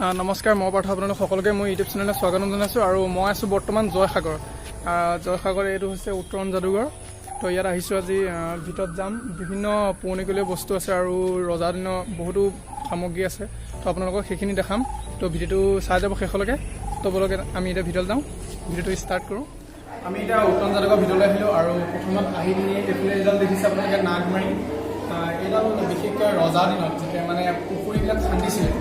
নমস্কাৰ, মই পাৰ্থ, আপোনালোক সকলোকে মোৰ ইউটিউব চেনেলত স্বাগতম জনাইছোঁ আৰু মই আছোঁ বৰ্তমান জয়সাগৰত। জয়সাগৰ এইটো হৈছে উত্তৰণ যাদুঘৰ। তো ইয়াত আহিছোঁ আজি, ভিতৰত যাম। বিভিন্ন পুৰণিকলীয়া বস্তু আছে আৰু ৰজা দিনৰ বহুতো সামগ্ৰী আছে। তো আপোনালোকক সেইখিনি দেখাম। তো ভিডিঅ'টো চাই যাব শেষলৈকে। তো ব'লক, আমি এতিয়া ভিতৰত যাওঁ, ভিডিঅ'টো ষ্টাৰ্ট কৰোঁ। আমি এতিয়া উত্তৰণ যাদুঘৰ ভিতৰলৈ আহিলোঁ আৰু প্ৰথমত আহি পিনি এইফালে এইডাল দেখিছে আপোনালোকে, নাগমাৰি। এইডাল বিশেষকৈ ৰজা দিনত যেতিয়া মানে পুখুৰীবিলাক খান্দিছিলে,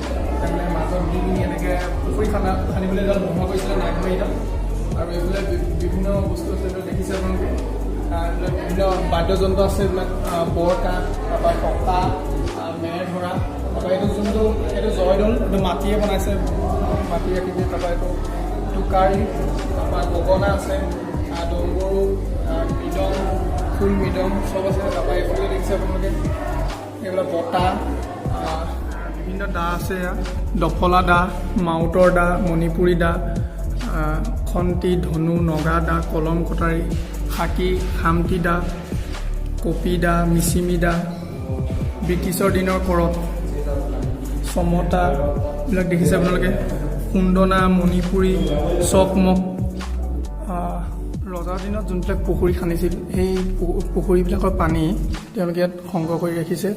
তাৰমানে মাজত দি পিনি এনেকৈ পুখুৰী খান্দিবলৈ এডাল ব্যৱহাৰ কৰিছিলে, নাগমাৰিডাল। আৰু এইফালে বিভিন্ন বস্তু আছে, এইবিলাক দেখিছে আপোনালোকে। এইবিলাক বিভিন্ন বাদ্যযন্ত্ৰ আছে, এইবিলাক বৰকাঁহ, তাৰপৰা টকা, মেৰ ধৰা, তাৰপৰা এইটো যোনটো এইটো জয়দৌল, এইটো মাটিয়ে বনাইছে, মাটি আকৃতিৰ। তাৰপৰা এইটো টোকাৰি, তাৰপৰা গগনা আছে, ডম্বৰু, মৃদং, খোল, মৃদং চব আছে। তাৰপৰা এইফালে দেখিছে আপোনালোকে এইবিলাক বটা, বিভিন্ন দা আছে ইয়াত। দফলা দা, মাউতৰ দা, মণিপুৰী দা, খন্তি, ধনু, নগা দা, কলম, কটাৰী, খাকী, খামটি দা, কপি দা, মিচিমি দা, ব্ৰিটিছৰ দিনৰ কৰত, চমতা, এইবিলাক দেখিছে আপোনালোকে, খুন্দনা, মণিপুৰী, চকমক। ৰজাৰ দিনত যোনবিলাক পুখুৰী খান্দিছিল, সেই পুখুৰীবিলাকৰ পানী তেওঁলোকে ইয়াত সংগ্ৰহ কৰি ৰাখিছে।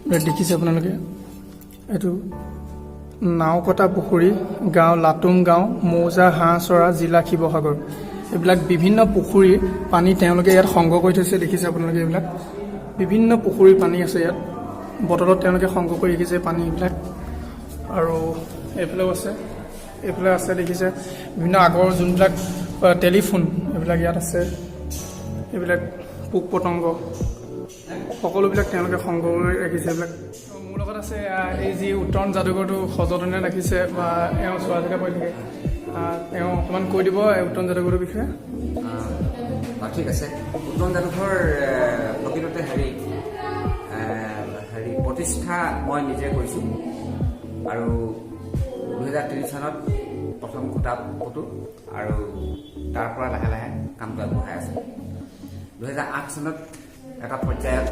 এইবিলাক দেখিছে আপোনালোকে। এইটো নাওকটা পুখুৰী, গাঁও লাটুম গাঁও, মৌজা হাঁহচৰা, জিলা শিৱসাগৰ। এইবিলাক বিভিন্ন পুখুৰীৰ পানী তেওঁলোকে ইয়াত সংগ্ৰহ কৰি থৈছে। দেখিছে আপোনালোকে, এইবিলাক বিভিন্ন পুখুৰীৰ পানী আছে ইয়াত। বটলত তেওঁলোকে সংগ্ৰহ কৰি ৰাখিছে পানীবিলাক। আৰু এইফালেও আছে, এইফালে আছে। দেখিছে, বিভিন্ন আগৰ যোনবিলাক টেলিফোন, এইবিলাক ইয়াত আছে। এইবিলাক পোক পতংগ সকলোবিলাক তেওঁলোকে সংগ্ৰহ কৰি ৰাখিছে এইবিলাক। মোৰ লগত আছে এই যি উত্তৰণ যাদুঘৰটো সযতনে ৰাখিছে বা এওঁ চোৱা চিতা কৰি থাকে, তেওঁ অকণমান কৈ দিব এই উত্তৰণ যাদুঘৰটোৰ বিষয়ে। অঁ, ঠিক আছে। উত্তৰণ যাদুঘৰ প্ৰকৃততে হেৰি হেৰি প্ৰতিষ্ঠা মই নিজে কৰিছোঁ আৰু 2003 চনত প্ৰথম খুঁটা পোতো আৰু তাৰ পৰা লাহে লাহে কামটো আগবঢ়াই আছোঁ। 2008 চনত এটা পৰ্যায়ত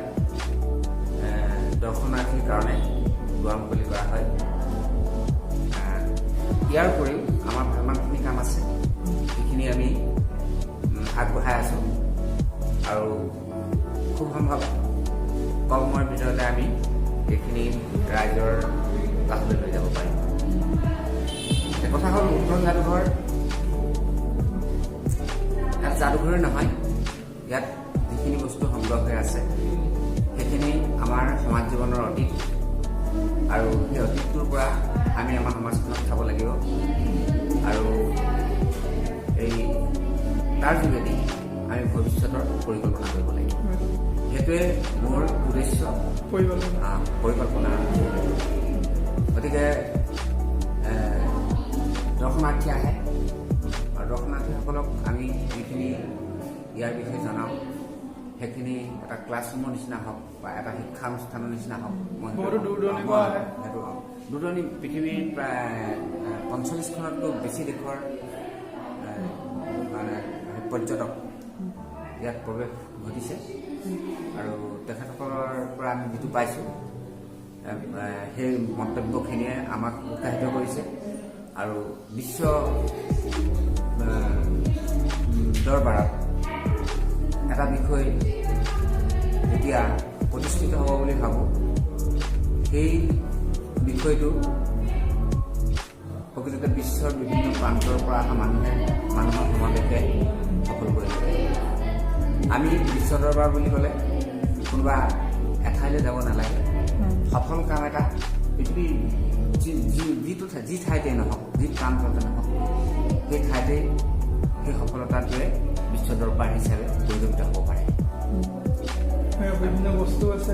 দৰ্শনাৰ্থীৰ কাৰণে দুৱাৰ মুকলি কৰা হয়। ইয়াৰ উপৰিও আমাৰ ভালেমানখিনি কাম আছে, যিখিনি আমি আগবঢ়াই আছোঁ আৰু খুব সম্ভৱ কম সময়ৰ ভিতৰতে আমি এইখিনি ৰাইজৰ কাষলৈ লৈ যাব পাৰিম। এতিয়া কথা হ'ল, উত্তৰণ যাদুঘৰ ইয়াত যাদুঘৰে নহয়, ইয়াত যিখিনি বস্তু সংগ্ৰহ হৈ আছে সেইখিনি আমাৰ সমাজ জীৱনৰ অতীত আৰু সেই অতীতটোৰ পৰা আমি আমাৰ সমাজখনক চাব লাগিব আৰু এই তাৰ যোগেদি আমি ভৱিষ্যতৰ পৰিকল্পনা কৰিব লাগিব। সেইটোৱে মোৰ উদ্দেশ্য। পৰিকল্পনা। পৰিকল্পনা। গতিকে দৰ্শনাৰ্থী আহে আৰু দৰ্শনাৰ্থীসকলক আমি যিখিনি ইয়াৰ বিষয়ে জনাওঁ, সেইখিনি এটা ক্লাছৰুমৰ নিচিনা হওক বা এটা শিক্ষানুষ্ঠানৰ নিচিনা হওক, মই সেইটো- বহুতো দূৰ দূৰণিৰ পৰা আহে। সেইটো দূৰ দূৰণি পৃথিৱীৰ প্ৰায় 45খনতকৈ বেছি দেশৰ মানে পৰ্যটক ইয়াত প্ৰৱেশ ঘটিছে আৰু তেখেতসকলৰ পৰা আমি যিটো পাইছোঁ, সেই মন্তব্যখিনিয়ে আমাক উৎসাহিত কৰিছে আৰু বিশ্ব দৰবাৰত এটা বিষয় যেতিয়া প্ৰতিষ্ঠিত হ'ব বুলি ভাবোঁ, সেই বিষয়টো প্ৰকৃততে বিশ্বৰ বিভিন্ন প্ৰান্তৰ পৰা অহা মানুহৰ সমাৱেশে সফল কৰি তোলে। আমি বিশ্ব দৰবাৰ বুলি ক'লে কোনোবা এঠাইলৈ যাব নালাগে। সফল কাম এটা পৃথিৱীৰ যি যি যিটো ঠাই, যি ঠাইতে নহওক, যি প্ৰান্ততে নহওক, সেই ঠাইতেই সেই সফলতাটোৱে বিশ্ব দৰবাৰ হিচাপে পৰিগণিত হ'ব পাৰে। বিভিন্ন বস্তু আছে।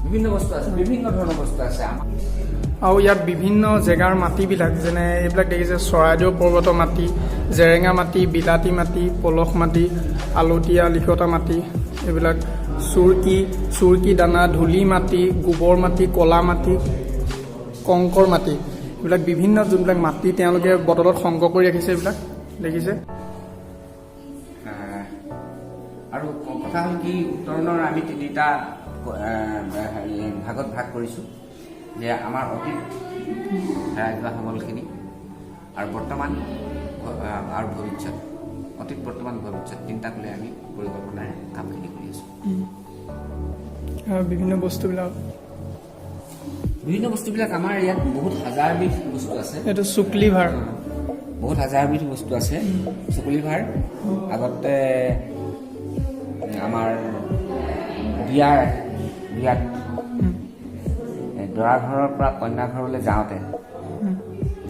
বিভিন্ন বস্তু আছে, বিভিন্ন ধৰণৰ বস্তু আছে আমাৰ। আৰু ইয়াত বিভিন্ন জেগাৰ মাটিবিলাক, যেনে এইবিলাক দেখিছে, চৰাইদেউ পৰ্বতৰ মাটি, জেৰেঙা মাটি, বিলাতী মাটি, পলস মাটি, আলতীয়া লিখতা মাটি, এইবিলাক চুৰকি, চুৰকি দানা, ধূলি মাটি, গোবৰ মাটি, কলা মাটি, কংকৰ মাটি, এইবিলাক বিভিন্ন যোনবিলাক মাটি তেওঁলোকে বটলত সংগ্ৰহ কৰি ৰাখিছে, এইবিলাক দেখিছে। আৰু কথা হ'ল কি, উত্তৰণৰ আমি তিনিটা হেৰি ভাগত ভাগ কৰিছোঁ যে আমাৰ অতীত হেৰাই যোৱা সমলখিনি আৰু বৰ্তমান আৰু ভৱিষ্যত, অতীত, বৰ্তমান, ভৱিষ্যত তিনিটাক লৈ আমি পৰিকল্পনাৰে কামখিনি কৰি আছোঁ। বিভিন্ন বস্তুবিলাক। বিভিন্ন বস্তুবিলাক আমাৰ ইয়াত বহুত হাজাৰবিধ বস্তু আছে। এইটো চুকলি ভাৰ। বহুত হাজাৰবিধ বস্তু আছে। চুকুলি ভাৰ আগতে আমাৰ বিয়াত দৰা ঘৰৰ পৰা কন্যা ঘৰলৈ যাওঁতে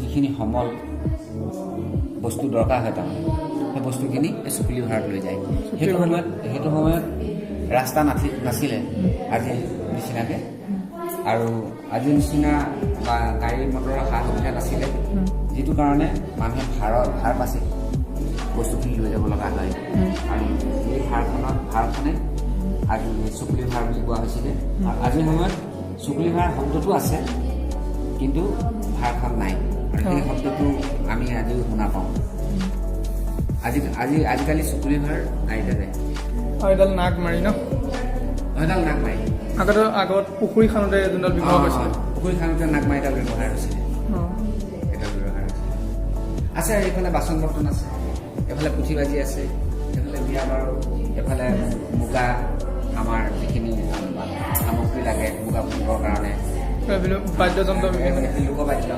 যিখিনি সমল বস্তু দৰকাৰ হয়, তাৰমানে সেই বস্তুখিনি এই চুকুলি ভাৰত লৈ যায়। সেইটো সময়ত ৰাস্তা নাছিলে আজিৰ নিচিনাকৈ আৰু আজিৰ নিচিনা বা গাড়ী মটৰৰ সা সুবিধা নাছিলে, যিটো কাৰণে মানুহে ভাৰ পাচি বস্তুখিনি লৈ যাব লগা হয়। আৰু এই ভাৰখনে আজি চুকুলি ভাৰ বুলি কোৱা হৈছিলে। আৰু আজিৰ সময়ত চুকুলি ভাৰ শব্দটো আছে, কিন্তু ভাৰখন নাই। আৰু সেই শব্দটো আমি আজিও শুনা পাওঁ। আজি আজি আজিকালি চুকুলি ভাৰ গাড়ীতে যায়। আৰু এডাল নাগ মাৰি ন? এডাল নাগমাৰি। আগত পুখুৰী খানোতে যোনডাল ব্যৱহাৰ কৰিছিলে। পুখুৰী খানোতে নাগমাৰিডাল ব্যৱহাৰ হৈছিলে। এডাল ব্যৱহাৰ হৈছিলে। আছে, এইফালে বাচন বৰ্তন আছে, এইফালে পুথি বাজি আছে, এইফালে বিয়া বাৰু, এইফালে মুগা, আমাৰ যিখিনি সামগ্ৰী লাগে মুগা পুহিবৰ কাৰণে। এইবিলাক বাদ্যযন্ত্ৰ বিভিন্ন। এইখিনি লোকবাদ্য।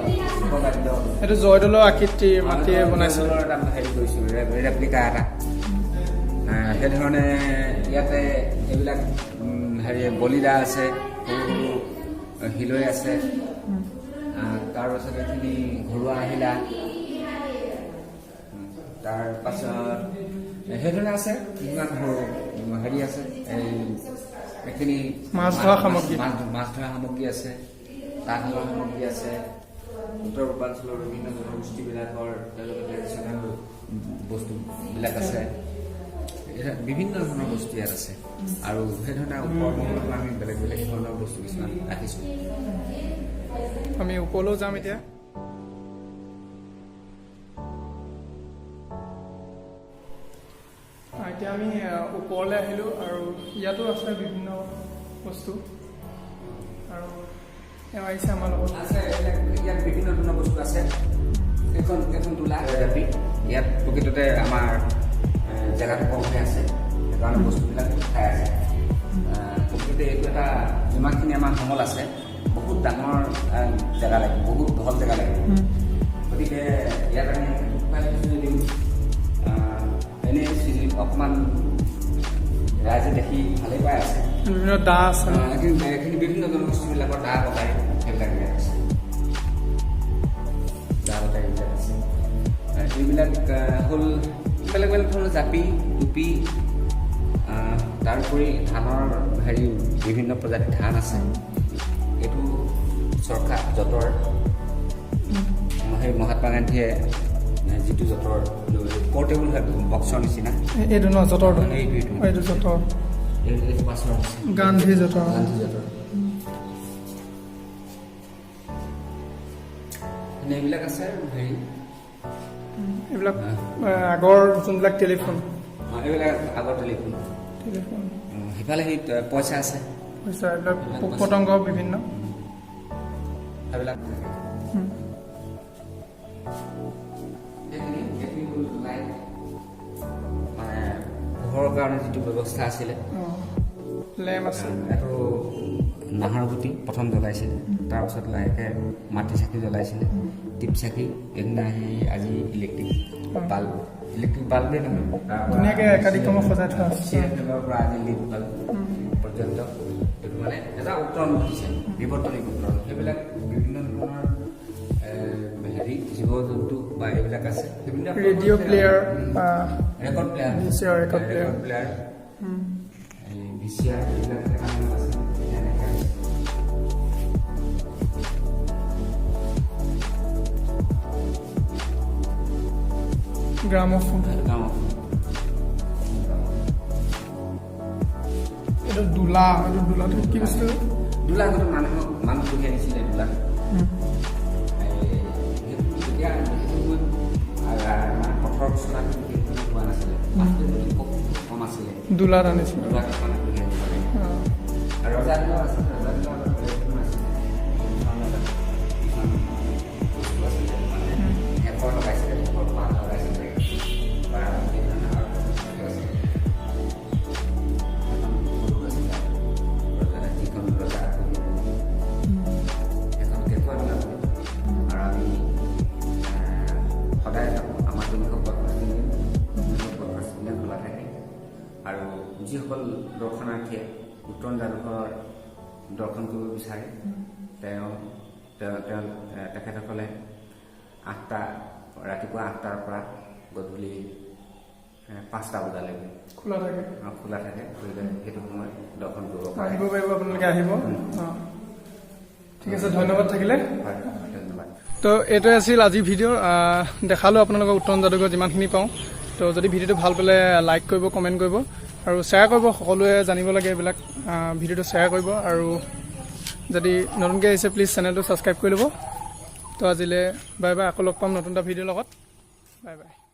এইটো জয়দৌলৰ আকৃতি মাটিৰে বনাইছিলে। জয়দৌলৰ এটা হেৰি কৰিছোঁ, ৰেপ্লিকা এটা। সেইধৰণে ইয়াতে এইবিলাক হেৰি বলিদা আছে, সৰু সৰু শিলৈ আছে। তাৰপাছত এইখিনি ঘৰুৱা আহিলা। তাৰপাছত সেইধৰণে আছে কিছুমান সৰু হেৰি আছে, এই এইখিনি। মাছ ধৰা সামগ্ৰী। মাছ ধৰা সামগ্ৰী আছে, তাঁতশালৰ সামগ্ৰী আছে। উত্তৰ পূৰ্বাঞ্চলৰ বিভিন্ন জনগোষ্ঠীবিলাকৰ তেওঁলোকৰ ট্ৰেডিশ্যনেল বস্তুবিলাক আছে। ইয়াত বিভিন্ন ধৰণৰ বস্তু ইয়াত আছে। আৰু সেইধৰণে ওপৰ মহলতো আমি বেলেগ বেলেগ ধৰণৰ বস্তু কিছুমান ৰাখিছোঁ। আমি ওপৰলৈও যাম এতিয়া। এতিয়া আমি ওপৰলৈ আহিলোঁ আৰু ইয়াতো আছে বিভিন্ন বস্তু আৰু এওঁ আহিছে আমাৰ লগত। আছে, এইবিলাক ইয়াত বিভিন্ন ধৰণৰ বস্তু আছে। এখন দোলা জাপি। ইয়াত প্ৰকৃততে আমাৰ জেগাটো কম হৈ আছে, সেইকাৰণে বস্তুবিলাক খাই আছে। প্ৰকৃততে এইটো এটা যিমানখিনি আমাৰ সমল আছে, বহুত ডাঙৰ জেগা লাগিব, বহুত বহল জেগা লাগিব। গতিকে ইয়াত আমি শুকাই থৈছোঁ যদিও এনেই চিজিল অকণমান ৰাইজে দেখি ভালেই পাই আছে। বিভিন্ন দা আছে। এইখিনি বিভিন্ন জনগোষ্ঠীবিলাকৰ দা কটাৰী সেইবিলাক ইয়াত আছে। দা কটাৰী এইবিলাক আছে। এইবিলাক হ'ল বেলেগ বেলেগ ধৰণৰ জাপি, টুপি। তাৰোপৰি ধানৰ হেৰি, বিভিন্ন প্ৰজাতিৰ ধান আছে। এইটো চৰকা, যঁতৰ, সেই মহাত্মা গান্ধীয়ে যিটো যঁতৰ, পৰ্টেবল হয়, বক্সৰ নিচিনা। এইটো ন যঁতৰটো? এইটো, এইটো। এইটো যঁতৰ। এইটো পাছৰ আছে। গান্ধী যঁতৰ। গান্ধী যঁতৰ। এনে এইবিলাক আছে আৰু হেৰি। এইবিলাক আগৰ যোনবিলাক টেলিফোন। এইবিলাক আগৰ টেলিফোন। টেলিফোন। সিফালে সেই পইচা আছে। পইচা, এইবিলাক পোক পতংগ বিভিন্ন। সেইবিলাক থাকে। এইখিনি হ'ল লাইট, মানে পোহৰৰ কাৰণে যিটো ব্যৱস্থা আছিলে। লেম্প আছে। এইটো নাহৰ গুটি প্ৰথম জ্বলাইছিলে, তাৰপাছত লাহেকৈ মাটি চাকি জ্বলাইছিলে, টিপ চাকি। এইদিনা আহি আজি ইলেক্ট্ৰিক বাল্ব, ইলেক্ট্ৰিক বাল্বেই নহয়, তাৰ পৰা ধুনীয়াকৈ একাদিক্ৰমত সজাই থোৱা আছে। চি এফ এলৰ পৰা আজি লিড বাল্ব পৰ্যন্ত এইটো মানে এটা উত্তৰণ ঘটিছে, বিৱৰ্তনিক উত্তৰণ। সেইবিলাক বিভিন্ন ধৰণৰ হেৰি জীৱ জন্তু বা এইবিলাক আছে বিভিন্ন। Radio player. Record player. VCR, record player. Record player, এই ভিচিআৰ, এইবিলাক এটা আছে, এনেকৈ আছে। গ্ৰামোফোন। গ্ৰামোফোন। এইটো দোলা, এইটো দোলাটো কি বস্তু? দোলা আগতে মানুহক মানুহ কঢ়িয়াই আনিছিলে দোলা। এই সেইটো তেতিয়া সেইটো সময়ত মানে পথৰ চলাটো বিশেষভাৱে হোৱা নাছিলে, ৰাস্তা যদি খুব কম আছিলে। দোলাত আনিছিলে। দোলাত মানুহ কঢ়িয়াই আনিব লাগে। আৰু ৰজা দিনৰ আছিল, ৰজা দিনৰ আগত বেলেগ ধৰণৰ আছিলে। কিছুমান যিসকল দৰ্শনাৰ্থীয়ে উত্তৰণ যাদুঘৰ দৰ্শন কৰিব বিচাৰে, তেওঁ তেওঁ তেওঁ তেখেতসকলে ৰাতিপুৱা 8টাৰ পৰা গধূলি 5টা বজালৈকে খোলা থাকে। খোলা থাকে। গতিকে সেইটো সময়ত দৰ্শন কৰিব পাৰে। আহিব পাৰিব আপোনালোকে, আহিব। ঠিক আছে, ধন্যবাদ থাকিলে। হয়, ধন্যবাদ। তো এইটোৱে আছিল আজিৰ ভিডিঅ'। দেখালোঁ আপোনালোকক উত্তৰণ যাদুঘৰ যিমানখিনি পাওঁ। তো যদি ভিডিঅ'টো ভাল পালে লাইক কৰিব, কমেণ্ট কৰিব আৰু শ্বেয়াৰ কৰিব। সকলোৱে জানিব লাগে এইবিলাক। ভিডিঅ'টো শ্বেয়াৰ কৰিব আৰু যদি নতুনকৈ আহিছে, প্লিজ চেনেলটো ছাবস্ক্ৰাইব কৰি ল'ব। তো আজিলৈ বাই বাই। আকৌ লগ পাম নতুন এটা ভিডিঅ'ৰ লগত। Bye bye.